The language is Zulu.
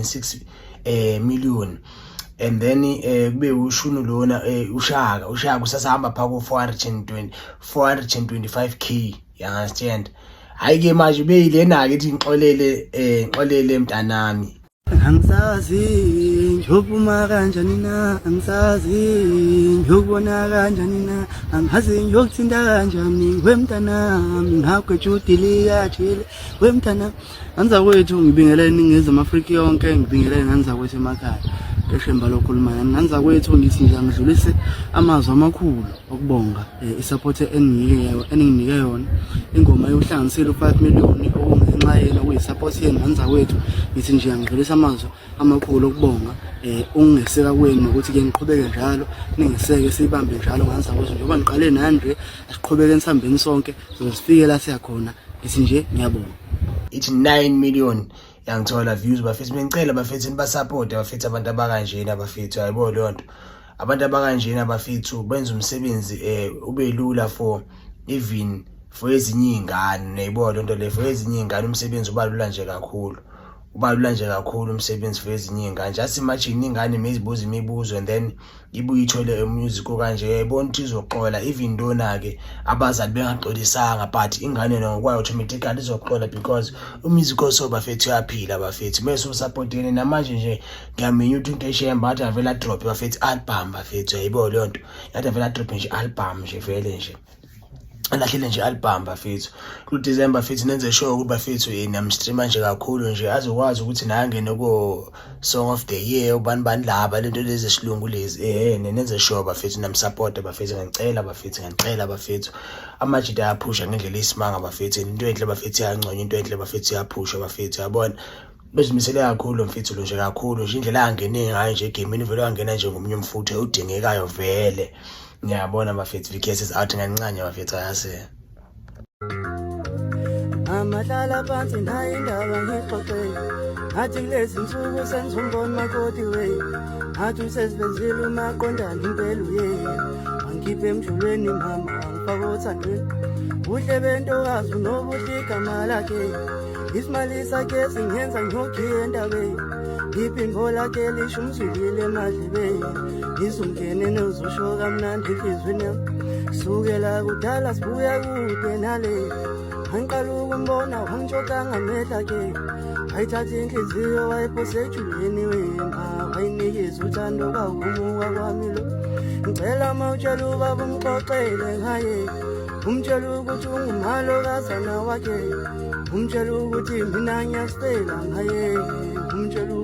1.6 million. And then kube ushunu lona, uShaka usasahamba pha ku 420 425K, you understand? Hayi ke, manje beyilena ke ithi ngixolele, ngixolele mntanami. Angisazi ngiyophuma kanjani na, angisazi ngiyokubona kanjani na, angazi ngiyokuthinta kanjani wemntanami, ngagweja udilika jele wemntanami. Nganzakwethu, ngibingelele iNingizimu Afrika yonke, ngibingelele nganzakwethu emakhaya. Eshemba lokhuluma nani nganzakwethu, ngithi nje angidlulise amazwi amakhulu okubonga i-support eninginike yona. Ingoma yokuhlanganisela u-5 million, okungenxa yenu, okuyi-support yenu nganzakwethu. Ngithi nje angidlulise amazwi amakhulu okubonga ukungeseka kwenu, nokuthi-ke niqhubeke njalo ningeseke, siyibambe njalo nganzakwethu. Njengoba niqale nani nje, asiqhubeke nisihambeni sonke, size sifike la siyakhona. Ngithi nje ngiyabonga. Ithi 9 million yangithola views bafethu. Bengicela bafethu nibasupport bafethu, abantu abakanjena bafethu, ayibo leyo nto. Abantu abakanjena bafethu benza umsebenzi ube lula for even for ezinye iy'ngane, nayibona lento le. For ezinye iy'ngane umsebenzi uba lula nje kakhulu, uba lula nje kakhulu umsebenzi for ezinye iy'ngane. Just imagine ingane mezibuza imibuzo and then ibuye ithole music kanje, uyayibona ukuthi izoxola, even though-na-ke abazali bengaxolisanga, but ingane yona ngokwayo automatically izoxola because umusic oso bafethu uyaphila bafethu. Mese usupportene namanje nje, ngiyaminya ukuthi into eshemba ngathi avele adrophe bafethu album bafethu, uyayibona leyo nto, ngathi avele adrophe nje album nje, vele nje alahlele nje album bafethu ku December bafethu. Nenze sure ukuthi bafethu namstreama nje kakhulu nje, azokwazi ukuthi naye angene ko Song of the Year, ubani bani laba, lento lezi esilungu lezi. Nenze sure bafethu namsupport bafethu, ngicela bafethu, ngicela bafethu. Amajita ayaphusha ngendlela eyisimanga bafethu, into enhle bafethu iyanconywa, into enhle bafethu iyaphusha bafethu, yabona. Bezimisele kakhulu mfethu lo nje, kakhulu nje, indlela angene ngayo nje egamini, vele wangena nje ngomunye umfutho udingekayo vele, ngiyabona bafethu. VKS is out ngancane bafethu, ayase. Amahlala phansi nayo indaba ngixoxele, ngathi kulezi nsuku senza umbono makoti we, ngathi usezibenzile umaqondana impela uye wangikhipha emjulweni mama, wangifaka othandweni. Buhle bentokazi unobuhle igama lakhe, isimali sakhe singenza ngiyokhiye entabeni, iphimbo lakhe lisho umzwilile emadlebeni, ngizungene nozosho kamnandi enhliziyweni yami. Sukela kudala sibuya kude nale, angiqala ukumbona wangitshoka ngamehla ke, wayithatha inhliziyo wayiphose ejuleni wema, wayinikeza uthando kwawumuka kwami lo. Ngicela mawutshela ubaba umxoxele ngaye, umtshela ukuthi ungumalokazana wakhe, umtshela ukuthi mina ngiyasicela ngaye, umtshela.